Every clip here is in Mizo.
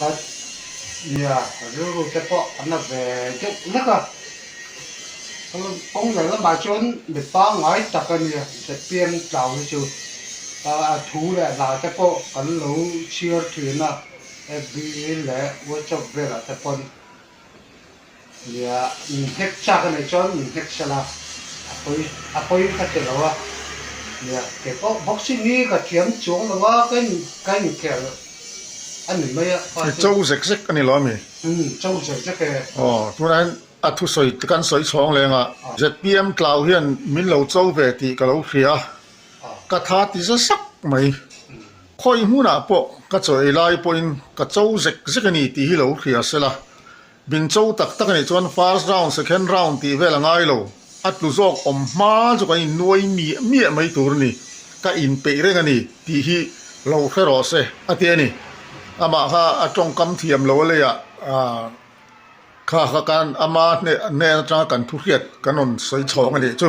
Ka nia rilru te pawh a na ve deuh hlek a, kawng leh lamah chuan mi pangngai tak a nia ZPM tlau hi chu a thu leh hla te pawh kan lo chhiar thin a, FB leh WhatsApp velah te pawn nia min hnek chak a nih chuan min hnek sela a pawi a pawi ka ti lo a, nia kei pawh boxing hi ka thiam chuang lo a ka in ka inkhel a ni mai a pa chu. Cho zek zek a ni lo ami? Umm cho zek zek e. Aw tunah hian a thusawi kan sawi chhawng leng a, ZPM tlau hian min lo cho ve tih ka lo hria a, ka tha ti za sak mai. Khawi hmunah pawh ka chaw ei lai pawhin ka cho zek zek a ni tih hi lo hria sela, min cho tak tak a nih chuan first round, second round tih vel a ngai lo, a tlu zawk awm hma chu kan innuai miah miah mai tur a ni, ka inpeih reng a ni tih hi lo hre rawh se a ti a ni. Amah kha a tawngkam thiam lo a leiah kha kha kan ama hnen atanga kan thu hriat kan rawn sawi chhawng a nih chu.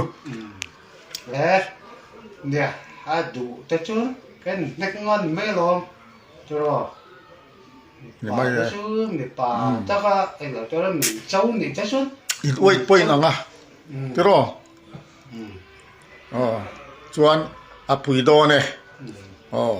Le nia a duh te chu kan hnek ngan mai alawm tiraw mipa te chu mipa taka englo te chuan min cho nih te chuan in uaih pawh in ang a tiraw aw chuan a pui dawn e aw.